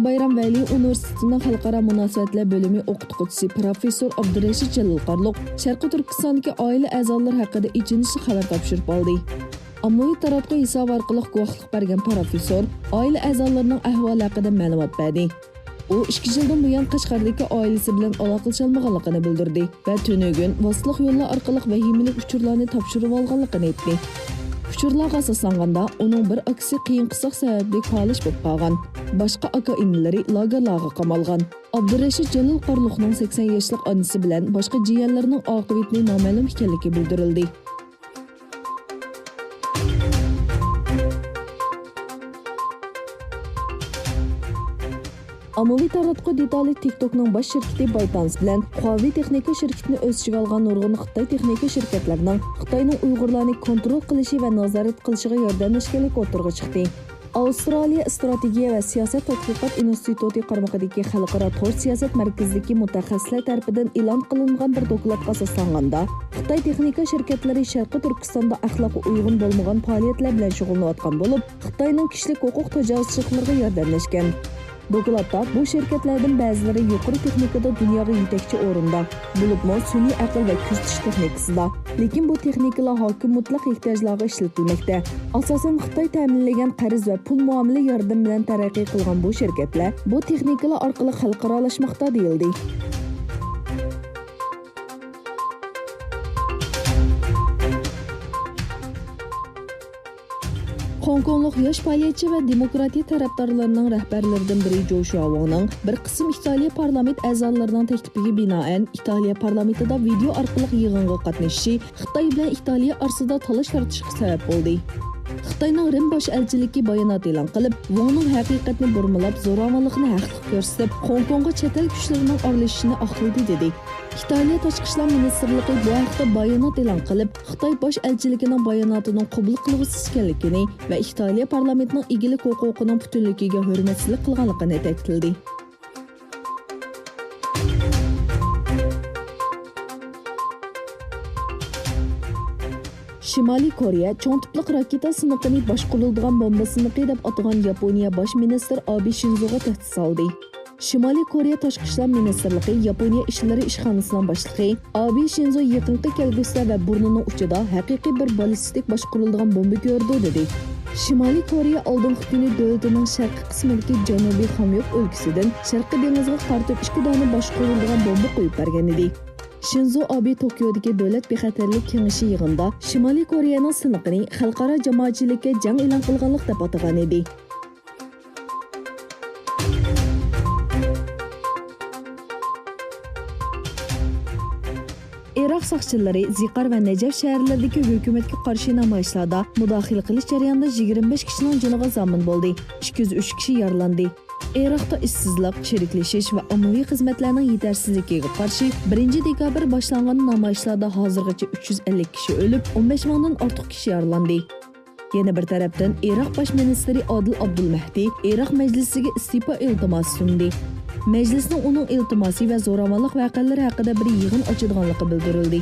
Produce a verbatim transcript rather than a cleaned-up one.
بايرام ۋەلى ئۇنىۋېرسىتېتىنىڭ خەلقئارا مۇناسىۋەتلەر بۆلۈمى ئوقۇتقۇچىسى پىروفېسسور ئابدۇرەشىت جالىل قارلۇق شەرقىي تۈركىستاندىكى ئائىلە ئەزالىرى ھەققىدە ئېچىنىشلىق خەۋەر تاپشۇرۇپ ئالدى. ئاممىۋى تاراتقۇ ھېسابى ئارقىلىق گۇۋاھلىق بەرگەن پىروفېسسور ئائىلە ئەزالىرىنىڭ ئەھۋالى ھەققىدە مەلۇمات بەردى. ئۇ ئىككى يىلدىن بۇيان قەشقەردىكى ئائىلىسى بىلەن ئالاقىلىشالمىغانلىقىنى بىلدۈردى ۋە تۈنۈگۈن ۋاسىتىلىق يوللار ئارقىلىق ۋەھىمىلىك ئۇچۇرلارنى تاپشۇرۇۋالغانلىقىنى ئېيتتى. ئۇچۇرلارغا ئاساسلانغاندا، ئۇنىڭ بىر ئاكىسى قىيىن قىستاق سەۋەبلىك پالەچ بولۇپ قالغان. باشقا ئاكا-ئىنىلىرى لاگېرلارغا قامالغان. ئابدۇرەشىت جالىل قارلۇقنىڭ سەكسەن ياشلىق ئانىسى بىلەن باشقا جىيەنلىرىنىڭ ئاقىۋىتى نامەلۇم ئىكەنلىكى بىلدۈرۈلدى. ئاممىۋى تاراتقۇ دېتالى تىك توكنىڭ باش شىركىتى بايتانس بىلەن خۇاۋېي تېخنىكا شىركىتىنى ئۆز ئىچىگە ئالغان نۇرغۇن خىتاي تېخنىكا شىركەتلىرىنىڭ خىتاينىڭ ئۇيغۇرلارنى كونترول قىلىشى ۋە نازارەت قىلىشىغا ياردەملەشكەنلىكى ئوتتۇرىغا چىقتى. ئاۋسترالىيە ئىستراتېگىيە ۋە سىياسەت تەتقىقات ئىنستىتۇتى قارمىقىدىكى خەلقئارا تور سىياسەت مەركىزىدىكى مۇتەخەسسىسلەر تەرىپىدىن ئېلان قىلىنغان بىر دوكلاتقا ئاساسلانغاندا، خىتاي تېخنىكا شىركەتلىرى شەرقىي تۈركىستاندا ئەخلاققا ئۇيغۇن بولمىغان پائالىيەتلەر بىلەن شۇغۇللىنىۋاتقان بولۇپ، خىتاينىڭ كىشىلىك ھوقۇق تاجاۋۇزچىلىقلىرىغا ياردەملەشكەن. دوكلاتتا بۇ شىركەتلەردىن بەزىلىرى يۇقىرى تېخنىكىدا دۇنياغا يېتەكچى ئورۇندا، بولۇپمۇ سۈنئىي ئەقىل ۋە كۆزىتىش تېخنىكىسىدا. لېكىن بۇ تېخنىكىلار ھاكىم مۇتلەق ئېھتىياجلارغا ئىشلىتىلمەكتە. ئاساسەن خىتاي تەمىنلىگەن قەرز ۋە پۇل مۇئامىلە ياردىمى بىلەن تەرەققىي قىلغان بۇ شىركەتلەر بۇ تېخنىكىلار ئارقىلىق خەلقئارالاشماقتا، دېيىلدى. خوڭكوڭلۇق ياش پائالىيەتچى ۋە دېموكراتىيە تەرەپدارلىرىنىڭ رەھبەرلىرىدىن بىرى جوشۇا ۋاڭنىڭ بىر قىسىم ئىتالىيە پارلامېنت ئەزالىرىنىڭ تەكلىپىگە بىنائەن، ئىتالىيە پارلامېنتىدا ۋىدېئو ئارقىلىق يىغىنغا قاتنىشىشى خىتاي بىلەن ئىتالىيە ئارىسىدا تالاش تارتىشقا سەۋەب بولدى. خىتاينىڭ رىم باش ئەلچىلىكى بايانات ئېلان قىلىپ، ۋاڭنىڭ ھەقىقەتنى بۇرمىلاپ، زوراۋانلىقنى ھەقلىق كۆرسىتىپ، خوڭكوڭغا چەت ئەل كۈچلىرىنىڭ ئارىلىشىشىنى ئاقلىدى، دېدى. ئىتالىيە تاشقى ئىشلار مىنىستىرلىقى بۇ ھەقتە بايانات ئېلان قىلىپ، خىتاي باش ئەلچىلىكىنىڭ باياناتىنىڭ قوبۇل قىلغۇسىز ئىكەنلىكىنى ۋە ئىتالىيە پارلامېنتىنىڭ ئىگىلىك ھوقۇقىنىڭ پۈتۈنلۈكىگە ھۆرمەتسىزلىك قىلغانلىقىنى تەكىتلىدى. شىمالىي كورېيە چوڭ تىپلىق راكېتا سىنىقىنى باشقۇرۇلىدىغان بومبا سىنىقى دەپ ئاتىغان ياپونىيە باش مىنىستىر ئابې شىنزوغا تەھدىت سالدى. شىمالىي كورېيە تاشقى ئىشلار مىنىستىرلىقى ياپونىيە ئىشلىرى ئىشخانىسىنىڭ باشلىقى ئابې شىنزو يېقىنقى كەلگۈسىدە ۋە بۇرنىنىڭ ئۇچىدا ھەقىقىي بىر باللىستىك باشقۇرۇلىدىغان بومبا كۆرىدۇ، دېدى. شىمالىي كورېيە ئالدىنقى كۈنى دۆلىتىنىڭ شەرقىي قىسمىدىكى جەنۇبىي خاميوك ئۆلكىسىدىن شەرقىي دېڭىزغا قارىتىپ ئىككى دانە باشقۇرۇلىدىغان بومبا قويۇپ بەرگەن ئىدى. شىنزو ئابې توكيودىكى دۆلەت بىخەتەرلىك كېڭىشى يىغىنىدا شىمالىي كورېيەنىڭ سىنىقىنى خەلقئارا جامائەتچىلىككە جەڭ ئېلان قىلغانلىق دەپ ئاتىغان ئىدى. ئىراق ساقچىلىرى زىقار ۋە نەجەف شەھەرلىرىدىكى ھۆكۈمەتكە قارشى نامايىشلاردا مۇداخىلە قىلىش جەريانىدا يىگىرمە بەش كىشىنىڭ جېنىغا زامىن بولدى، ئىككى يۈز ئۈچ كىشى يارىلاندى. ئىراقتا ئىشسىزلىق، چىرىكلىشىش ۋە ئاممىۋى خىزمەتلەرنىڭ يېتەرسىزلىكىگە قارشى بىرىنچى دېكابىر باشلانغان نامايىشلاردا ھازىرغىچە ئۈچ يۈز ئەللىك كىشى ئۆلۈپ، ئون بەش مىڭدىن ئارتۇق كىشى يارىلاندى. يەنە بىر تەرەپتىن، ئىراق باش مىنىستىرى ئادىل ئابدۇلمەھدى ئىراق مەجلىسىگە ئىستېپا ئىلتىماسى سۇندى. مەجلىسنىڭ ئۇنىڭ ئىلتىماسى ۋە زوراۋانلىق ۋەقەلىرى ھەققىدە بىر يىغىن ئاچىدىغانلىقى بىلدۈرۈلدى.